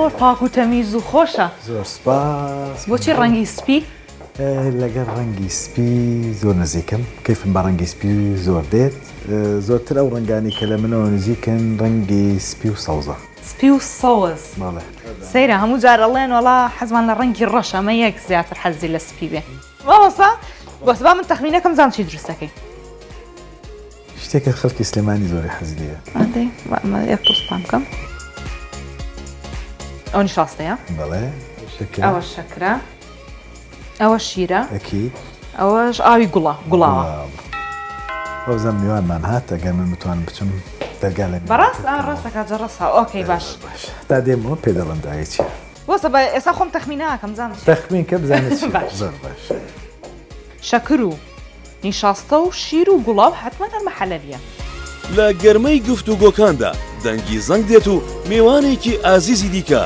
زۆر پاک و تەمیز و خۆشە. زۆر سپاس. بۆچی ڕەنگی سپی؟ لەگەڵ ڕەنگی سپی زۆر نزیکم، کەیفم بە ڕەنگی سپی زۆر دێت، زۆرتر ئەو ڕەنگانەی کە لە منەوە نزیکن ڕەنگی سپی و سەوزە. سپی و سەوز. بەڵێ. سەیرە هەموو جار ئەڵێن وەڵا حەزمان لە ڕەنگی ڕەشە ئەمە یەک زیاتر حەزی لە سپی بێ. مامۆستا بەس با من تەخمینەکەم زانم چی دروست دەکەی. شتێکە خەڵکی سلێمانی زۆری حەزی لێیە. ئەدەی با ئەمە یەک تۆز پان بکەم. ئەوە نیشاستەیە؟ بەڵێ شەکرە. ئەوە شەکرە. ئەوە شیرە. ئەکید. ئەوەش ئاوی گوڵە گوڵاوە. وابزانم میوانمان هات ئەگەر من بتوانم بچم دەرگا لە میوانەکە بەڕاست ئا بکەمەوە. ڕاستە کاجە ڕەسا ئۆکەی باش. باش تا دێمەوە پێ دەڵێم دایە چیە. وەسە بە ئێستا خۆم تەخمین ناکەم بزانم چیە. تەخمین کە بزانە چیە. باش. زۆر باش. شەکر و نیشاستە و شیر و گوڵاو حەتمەن هەر مەحەلەبیە. لە گەرمەی گفتوگۆکاندا دەنگی زەنگ دێت و مێوانێکی ئازیزی دیکە.